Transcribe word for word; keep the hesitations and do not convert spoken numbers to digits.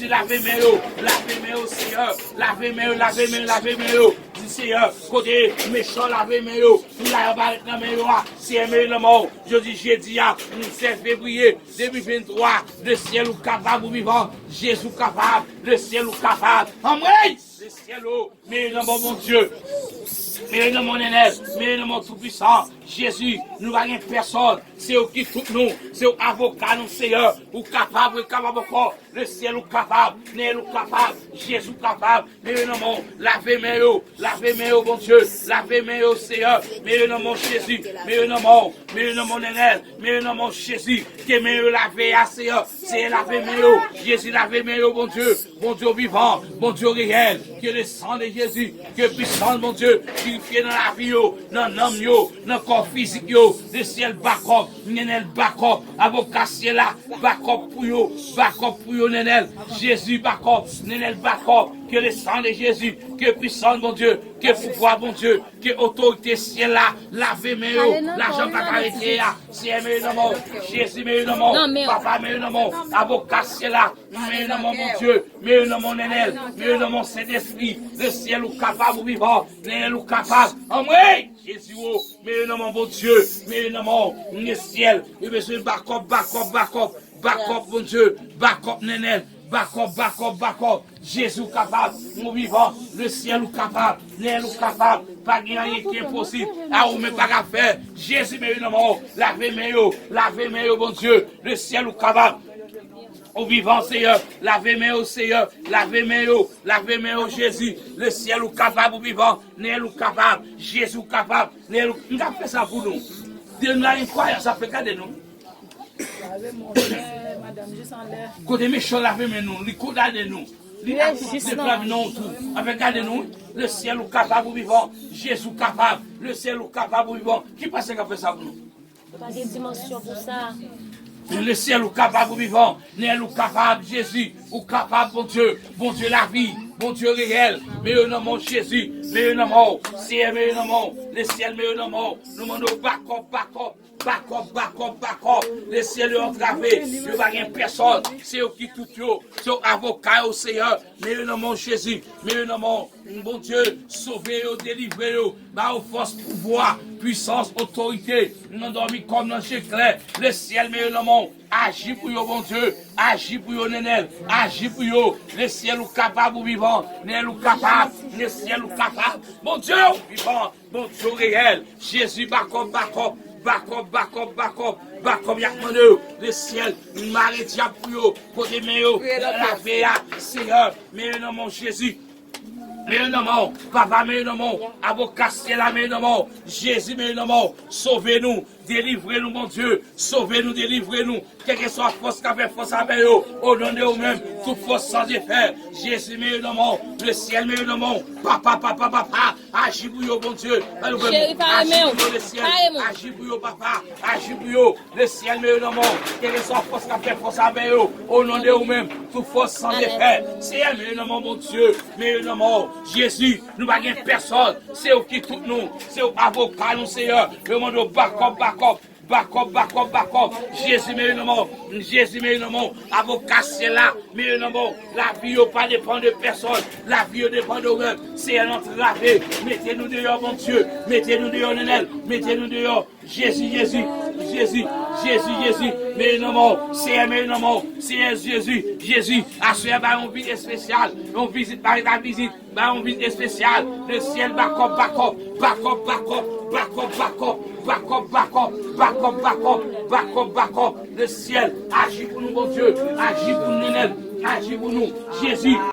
Jezi, lave men yo, lave men yo, Seyè. Lave men yo, lave men yo, lave men yo. Di, Seyè, kote mechan, lave men yo. Pou la yo parèt nan men yo a. Seyè, men yo nan men w. Jodi jedi a, sèz fevriye de mil venntwa. Lesyèl ou kapab, ou vivan. Jezi ou kapab. Lesyèl ou kapab. Anmwey! Lesyèl ou. Men yo nan men w, Bondye. Men yo nan men w, Nènèl. Men yo nan men w, Toupwisan. Jezi, nou pa gen pèsòn. Se ou ki tout nou. Se ou avoka nou, Seyè. Ou kapab, ou kapab ankò. Lesyèl ou kapab. Nènèl ou kapab. Jezi ou kapab. Men yo nan men w. Lave men yo. Lave men yo, Bondye. Lave men yo, Seyè. Men yo nan men w, Jezi. Men yo nan men w. Men yo nan men w, Nènèl. Men yo nan men w, Jezi. Ke men yo lave a, Seyè. Seyè, lave men yo. Jezi, lave men yo, Bondye. Bondye vivan, Bondye reyèl, ke le san de Jezi, ke pwisans Bondye pirifye nan lavi yo, nan nanm yo, nan kò fizik yo, lesyèl bakòp, Nènèl bakòp, avoka syèl la, bakòp pou yo, bakòp pou yo, Nènèl, Jezi bakòp, Nènèl bakòp, ke le san de Jezi, ke pwisans Bondye, ke pouvwa Bondye, ke otorite syèl la, lave men yo, lajan pa ka rete a, Seyè men yo nan men w, Jezi men yo nan men w, Papa men yo nan men w, avoka syèl la, men yo nan men w, Bondye. Men yo nan men w, Nènèl. Men yo nan men w, Sentespri. Lesyèl ou kapab, ou vivan. Nènèl ou kapab. Anmwey! Jezi o. Men yo nan men w, Bondye. Men yo nan men w. Lesyèl. Yo bezwen bakòp, bakòp, bakòp. Bakòp, Bondye. Bakòp, Nènèl. Bakòp, bakòp, bakòp. Jezi ou kapab. Ou vivan. Lesyèl ou kapab. Nènèl ou kapab. Pa gen anyen ki enposib. A ou menm pa ka fè. Jezi, men yo nan men w. Lave men yo. Lave men yo, Bondye. Lesyèl ou kapab. Ou vivan, Seyè. Lave men yo, Seyè. Lave men yo. Lave men yo, Jezi. Lesyèl ou kapab, ou vivan. Nènèl ou kapab. Jezi ou kapab. Nènèl ou... M ka fè sa pou nou. Depi nou la gen kwayans ap fè, gade nou. Kote mechan lave men nou, li kondane nou. Li aksepte flavi nan yon twou. Anfen, gade nou. Lesyèl ou kapab, ou vivan. Jezi ou kapab. Lesyèl ou kapab, ou vivan. Ki pastè k ap fè sa pou nou? Pa gen dimansyon pou sa. Lesyèl ou kapab, ou vivan. Nènèl ou kapab, Jezi. Ou kapab, Bondye. Bondye lavi. Bondye reyèl. Men yo nan men w, Jezi. Men yo nan men w. Seyè, men yo nan men w. Lesyèl, men yo nan men w. Nou mande w bakòp, bakòp. Bakòp, bakòp, bakòp. Lesyèl yo antrave. Yo pa gen pèsòn. Se yo ki tout yo. Se yo avoka yo, Seyè. Men yo nan men w, Jezi. Men yo nan men w. Bondye, sove yo, delivre yo, ba yo fòs, pouvwa, pwisans, otorite, nan dòmi kòm nan je klè. Lesyèl, men yo nan men w. Aji pou yo, Bondye. Aji pou yo, Nènèl. Aji pou yo. Lesyèl ou kapab, ou vivan. Nènèl ou kapab. Lesyèl ou kapab. Bondye, ou vivan. Bondye, ou reyèl. Jezi, bakòp, bakòp. Bakòp, bakòp, bakòp. Bakòp, y ap mande yo. Lesyèl, mare dyab pou yo. Kote men yo lave a, Seyè. Men yo nan men w, Jezi. Men yo nan men w. Papa, men yo nan men w. Avoka syèl la, men yo nan men w. Jezi, men yo nan men w. Sove nou. Delivre nou, Bondye. Sove nou, delivre nou. Kèlkeswa fòs k ap fè fas avè yo. O non de ou menm. Tout fòs san efè. Jezi, men yo nan men w. Lesyèl, men yo nan men w. Papa, papa, papa. Aji pou yo, Bondye. Aji pou yo, Lesyèl. Aji pou yo, papa. Aji pou yo. Lesyèl, men yo nan men w. Kèlkeswa fòs k ap fè fas avè yo. O non de ou menm. Tout fòs san efè. Seyè, men yo nan men w, Bondye. Men yo nan men w. Jezi, nou pa gen pèsòn. Se ou ki tout nou. Se ou avoka nou, Seyè. Yo mande w bakòp, bakòp. Bakòp, bakòp, bakòp. Jezi, men yo nan men w. Jezi, men yo nan men w. Avoka syèl la, men yo nan men w. Lavi yo pa depann de pèsòn. Lavi yo depann de ou menm. Seyè, n antrave. Mete nou deyò, Bondye. Mete nou deyò, Nènèl. Mete nou deyò. Jezi, Jezi, Jezi, Jezi, Jezi, men yo nan men w. Seyè, men yo nan men w. Seyè Jezi, Jezi, aswè a bay yon vit espesyal, yon vizit parèt ak vizit, bay yon vizit espesyal. Lesyèl, bakòp, bakòp, bakòp, bakòp, bakòp. Lesyèl, aji pou nou, Bondye, aji pou nou, Nènèl, aji pou nou, Jezi,